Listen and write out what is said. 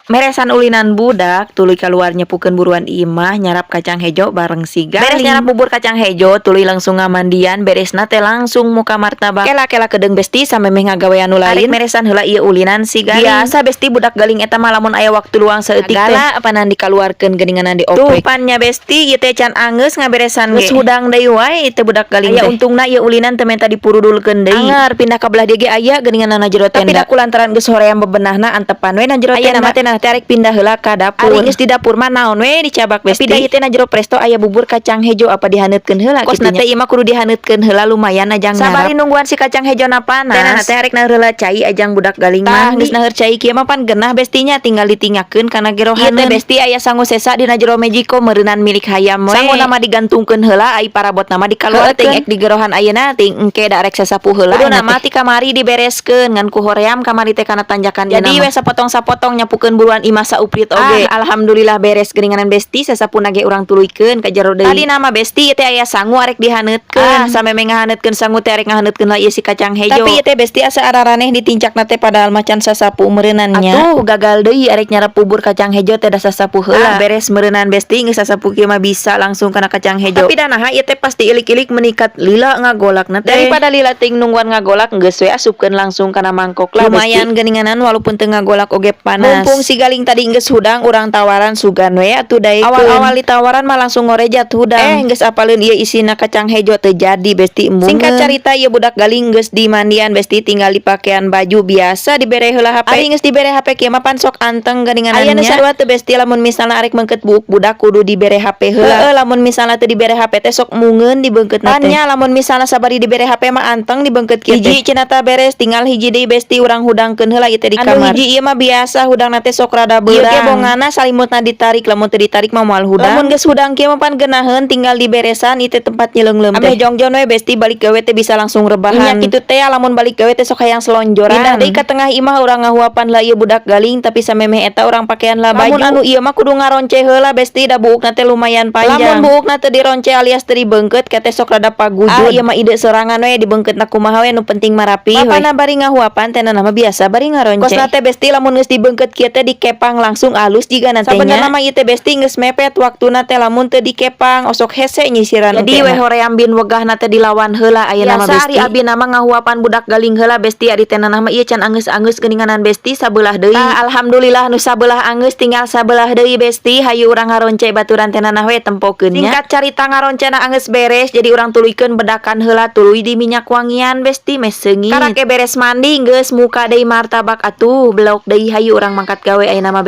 Meresan ulinan budak, tuluy kaluar nyepukeun buruan imah, nyarap kacang hejo bareng si Galing. Beres nyarap bubur kacang hejo, tuluy langsung ngamandian, beresna teh langsung muka martabak. Kela kela kedeung, Besti, samemeh ngagawean nu lain. Arek meresan heula ieu ulinan si Galing. Biasa, Besti, budak galing eta mah lamun aya waktu luang saeutik teh. Segala apanan dikaluarkeun geuninganan dioprek. Tuh pan nya, Besti, ieu teh can anggeus ngaberesan ge. Geus hudang deui wae teh budak galing teh. Aya untungna ieu ulinan teu menta dipurudulkeun deui. Anger pindah ka belah dieu ge aya geuningan na jero tenda. Tapi da kulantaran geus hoream bebenahna, antepan we na jero tenda. Ayeuna mah teh teh arek pindah heula ka dapur. Ari geus di dapur mah naon we dicabak, Besti. Tapi da ieu teh na jero presto aya bubur kacang hejo, apa dihaneutkeun heula kitu nya. Teh ieu mah kudu dihaneutkeun heula, lumayan ajang nyarap. Sabari nungguan si kacang hejo na panas. Teh teh arek naheur heula cai ajang budak galing mandi. Geus naheur cai kieu mah pan geunah, Bestinya, tinggal ditingakeun kana gerohaneun. Ieu teh, Besti, aya sangu sesa dina jero Magico, meureunan milik hayam we. Sanguna mah digantungkeun heula, ai parabotna mah dikaluarkeun. Ting ek digerohan ayeuna, ting engke da arek sasapu heula. Kuduna mah ti kamari dibereskeun, ngan ku hoream kamari teh kana tanjakan. Jadi we sapotong-sapotong nyapukeun buruan imah sauprit oge. Ah, alhamdulillah beres geuninganan, Besti, sasapuna ge urang tuluykeun ka jero deui. Tadi nama, Besti, ieu teh aya sangu arek dihaneutkeun. Ah, samemeh ngahaneutkeun sangu teh arek ngahaneutkeun lah ieu si kacang hejo. Tapi ieu teh, Besti, asa araraneh ditincakna teh, padahal mah can sasapu meureunan nya. Atuh gagal deui arek nyarap bubur kacang hejo teh, da sasapu heula. Ah, beres meureunan, Besti, geus sasapu kieu mah bisa langsung kana kacang hejo. Tapi da naha ieu teh pasti ilik-ilik menikat lila ngagolakna teh. Daripada lila ting nungguan ngagolak, geus we asupkeun langsung kana mangkok lah. Lumayan geuninganan walaupun teu ngagolak oge panas. Mumpung si galing tadi geus hudang, urang tawaran sugan we atuh daekeun. Awal-awal ditawaran mah langsung ngorejat hudang. Eh, geus apaleun ieu isina kacang hejo teu jadi, Besti, embungeun. Singkat carita, ieu budak galing geus dimandian, Besti, tinggal dipakean baju, biasa dibere heula HP. Ari geus dibere HP kieu mah pan sok anteng geuninganan nya. Aya nu sarua teu, Besti, lamun misalna arek meungkeut buuk budak kudu dibere HP heula? Heueuh, lamun misalna teu dibere HP teh sok mungeun dibeungkeutna teh. Pan nya lamun misalna sabari dibere HP mah anteng dibeungkeut kieu teh. Hiji cenah tah beres, tinggal hiji deui, Besti, urang hudangkeun heula ieu teh di kamar. Anu hiji ieu mah biasa hudangna teh sok rada beurang. Ieu ge bongana salimutna ditarik, lamun teu ditarik mah moal hudang. Lamun geus hudang kieu mah pan geunaheun, tinggal diberesan ieu teh tempat nyeleungleum teh. Ameh jongjon we, Besti, balik gawe teh bisa langsung rebahan. Nya kitu teh lamun balik gawe teh sok hayang selonjoran. Pindah deui ka tengah imah, urang ngahuapan lah ieu budak galing, tapi samemeh eta urang pakean lah baju. Lamun anu ieu mah kudu ngaronce heula, Besti, da buukna teh lumayan panjang. Lamun buukna teu dironce alias teu dibeungkeut teh sok rada pagujud. Ah, ieu mah ide sorangan we, dibeungkeutna kumaha we, nu penting mah rapi we. Bapana bari ngahuapan teh mah biasa bari ngaronce. Kosna teh, Besti, lamun geus dibeungkeut kieu teh dikepang langsung alus jiga teh nya. Sabenerna mah ieu teh, Besti, geus mepet waktuna teh, lamun teu dikepang osok hese nyisiran. Jadi we hoream bin wegahna teh dilawan heula ayeuna mah, Besti. Ari abi mah ngahuapan budak galing heula, Besti, ari teh mah ieu can anggeus-anggeus geuninganan, Besti, sabelah deui. Ah, alhamdulillah nu sabelah anggeus, tinggal sabelah deui, Besti, hayu urang ngaronce baturan teh nanah we tempokeun nya. Singkat carita, ngaroncena anggeus beres, jadi urang tuluykeun bedakan heula, tuluy di minyak wangian, Besti, meh seungit. Karake beres mandi geus muka deui martabak, atuh belok deui, hayu urang mangkat gawe ayeuna mah.